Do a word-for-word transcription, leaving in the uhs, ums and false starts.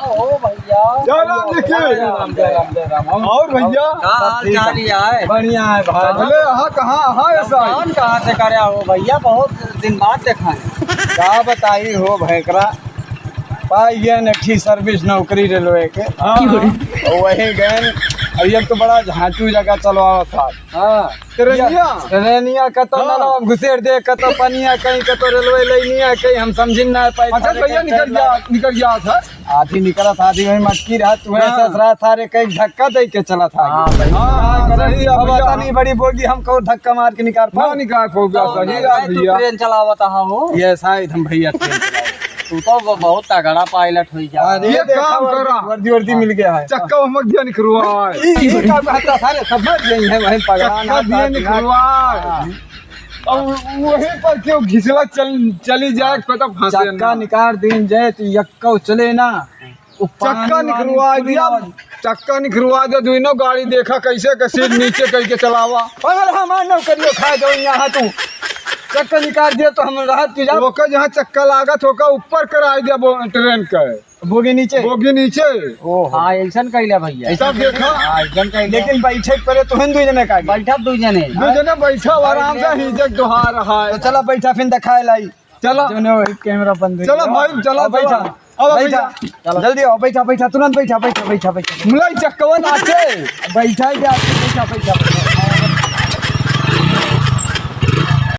ओ भैया। जय राम जी की। जय राम, जय राम, जय राम। और भैया? का हाल चाल है? बढ़िया है भाई। अरे, हाँ, कहाँ, हाँ, ऐसा है? कहाँ से करे हो भैया? बहुत दिन बाद देखा है। का बताई हो भैंकरा, पाई गए न अच्छी service नौकरी रेलवे के। हाँ। और वही गए, अब एक तो बड़ा झांटू जगह चलवावा था। हाँ। ट्रेनिया? ट्रेनिया कतो हाँ। नलवा घुसेर दे, कतो पनिया कहीं, कतो रेलवे लाइनिया कहीं, हम समझिन ना पाई। अच्छा, थारे भैया, के निकल ट्रेन जा, निकल जा, सर। आधी निकलत, आधी वहीं मटकी रहा, तू हाँ। ससुरा थारे कहीं धक्का दे के चला था। हाँ, भाई। हाँ, हाँ, सही है, अब भैया। इतनी बड़ी बोगी हमको धक्का मार के निकाल ना पाओ। निकाल पाओगा, तो सही है, तू भैया। ट्रेन चलावत हो। ये शायद हम भैया ट्रेन चलावत। तू तो ब-, बहुत तगड़ा pilot हुई जा। अरे, ये देखा, काम वर्दी, करा। वर्दी, वर्दी मिल गया है। चक्का हमक दिया निकलवा। ई, ई का कहता सारे सब मर गई है, वहीं पगला चक्का ना दिया था, निकलवा। हाँ। अब वहीं पर क्यों घिसला चल, चली जाए, पता फंसे चक्का ना। निकाल दीन जाए, तो यक्का चले ना। वो पानी चक्का वानी निकलवा पूरी दिया, ना। चक्का निकलवा दे, दोनों गाड़ी देखा कैसे, कैसे नीचे करके चलावा। अगर हमार नौकरियों खा जाओ यहाँ तू, चक्का निकाल दिया तो हम राहत की जाओ। ओकर जहाँ चक्का लागत, ओकर ऊपर कराई दिया बो-, ट्रेन का। बोगी नीचे? बोगी नीचे। ओहो। हाँ, ऐसन कैला भैया। ऐसा देखा? हाँ, ऐसन कैला। लेकिन बैठे के परे तुहन दुई जने का आगे। बैठा दुई जने। दुई जने बैठा, आराम से ही जग दोहार है। तो चला बैठा, फिर दिखाए लाई। चला। जोने वही कैमरा बंद है। चला भाई, चला, अब बैठा। चला। अब बैठा। बैठा। चला। जल्दी आओ, बैठा, बैठा, तुरंत बैठा, बैठा, बैठा, बैठा। मुलाई चक्कवा नाचे। बैठा ही जा, बैठा, बैठा, बैठा।